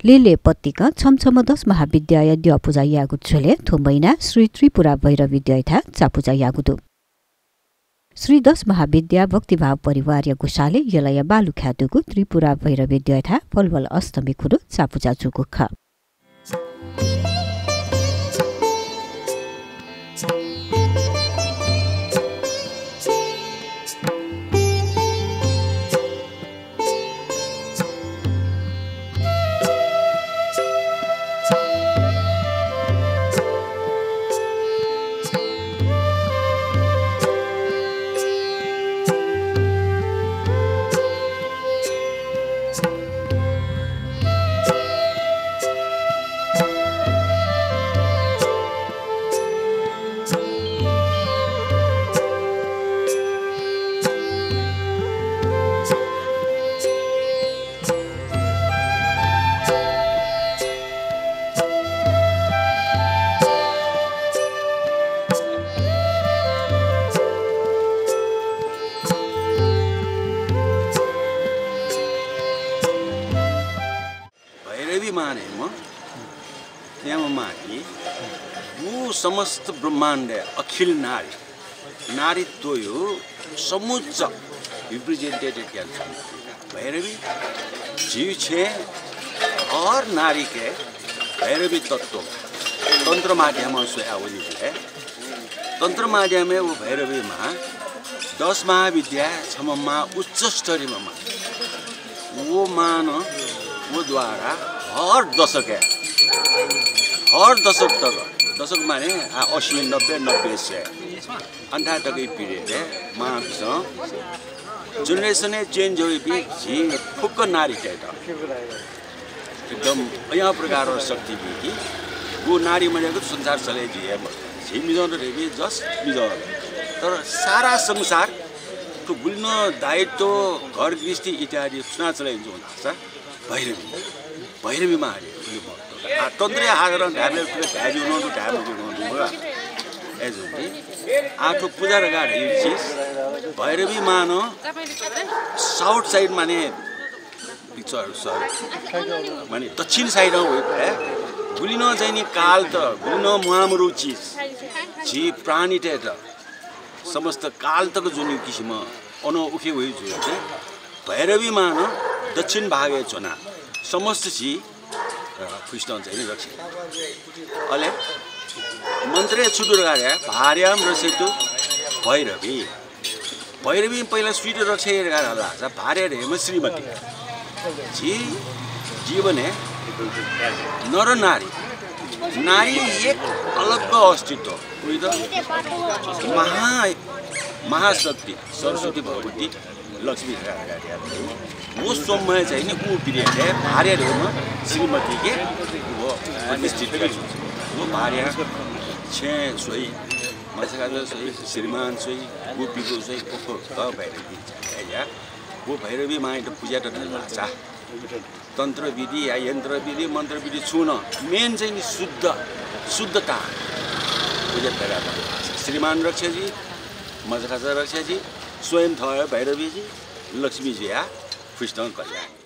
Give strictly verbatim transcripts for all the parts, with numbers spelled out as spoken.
लेले पत्तिकं छम्ह छम्ह दश महाविद्याया द्यः पुजा यायेगु झ्वलय् थ्व महिना श्री त्रिपुरा भैरवी द्यःयाथाय् चा पुजा याःगु दु। श्री दश महाविद्या भक्तिभाव परिवारया ग्वसालय् यलया बालुखाय् दुगु त्रिपुरा भैरवी द्यःयाथाय् भलभल अष्टमी खुन्हु चा पुजा जूगु खः। भैरवी मां हे म, न्याम्ह मां कि, व समस्त ब्रह्माण्डय् अखिल नारी, नारीत्वया समुच्च representative यानाच्वंगु भैरवी झी छेँ हर नारीके भैरवी तत्त्व तन्त्र माध्यमं स्वयावनीबलय् तन्त्र माध्यमय् व भैरवी मां दश महाविद्या छम्ह मां उच्च स्तरीय मां। व मां नं व द्वारा हर दशकय्, हर दशक तक, दशक माने आ असी, नब्बे, नब्बे, सय। अन थाय् तकया period-य् मांपिसं generation-य् change जुइपिं झी फुक्क नारीतय्त एकदम अय् प्रकारं शक्ति बी कि व नारी मदय्क संसार चले जुइ हे मखु। झी मिजं त धइपिं just मिजं। तर सारा संसार थ्व गुलि नं दायित्व, घर गृहस्थी इत्यादि सुनां चले जुइ धाःसा भैरवी, भैरवी मां हे गुलि महत्त्व। आ, तन्त्रया आधारं धायेबलय् थुलि धाये ज्यू नं दु, धाये मज्यू नं दु, मखु ला? अय् जूगुलिं आ थ्व पुजा धकाः धइगु चिज भैरवी मां नं south side माने पिक्चर सर माने दक्षिण side-ं वइ फइ। गुलि नं चाहिँ नि काल त, गुलि नं म्वाःमदु चिज झी प्राणीतय्त समस्त काल तक ज्वनीगु किसिमं अनं उखे वइ जुइ कि भैरवी मां नं दक्षिण भागय् च्वनाः समस्त झी, अ, फुइँसितं चाहिँ नि रक्षा। अले मन्त्रय् छु दु धकाः धाःसा भार्यां रक्षयतु भैरवी। भैरवीं पहिला सुइत रक्षा याइ धकाः धाःसा भार्या धइम्ह श्रीमती। झी जीवनय् नर नारी, नारी एक अलग अस्तित्व। उइत महा, महाशक्ति सरस्वती भगवती लक्ष्मी धकाः धयातःगु। व स्वम्हय् चाहिँ नि उ period-य् भार्या धइम्ह श्रीमतीके व प्रतिष्ठित जुइ। व भार्या छेँ स्वइ, मचाखाजा स्वइ, श्रीमान स्वइ, गुपिगु स्वइ, ओहो, क भैरवी या। व भैरवी मांयात पुजा यात धाःसा तन्त्र विधि या यन्त्र विधि, मन्त्र विधि छुं नं main चाहिँ नि शुद्ध, शुद्धता। पुजा यात धाःसा श्रीमान रक्षा जुइ, मचाखाजा रक्षा जुइ, स्वयं थः हे भैरवी जुइ, लक्ष्मी जुयाः फुइँसितं कल्याण।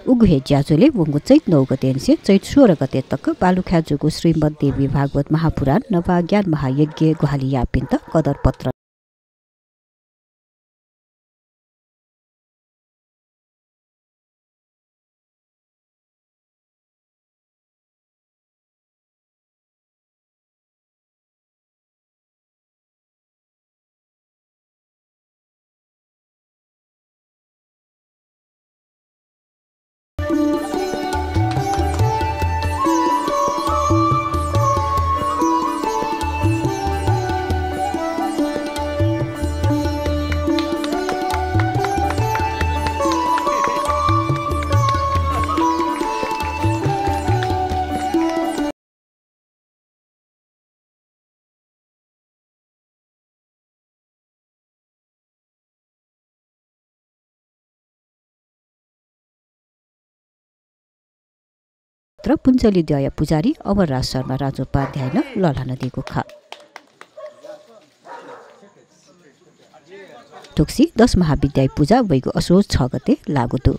उगु हे ज्याझ्वलय् वंगु चैत नौ गतेनिसें चैत सोह्र गते तक बालुखाय् जूगु श्रीमद् देवी भागवत महापुराण नवाः ज्ञान महायज्ञय् ग्वाहालि याःपिन्त कदरपत्र। पवित्र पुञ्जलि द्यःया पुजारी अमरराज शर्मा राजोपाध्यायनं लःल्हानादीगु खः। थुगुसी दश महाविद्याया पुजा वइगु असोज छ गते लाःगु दु।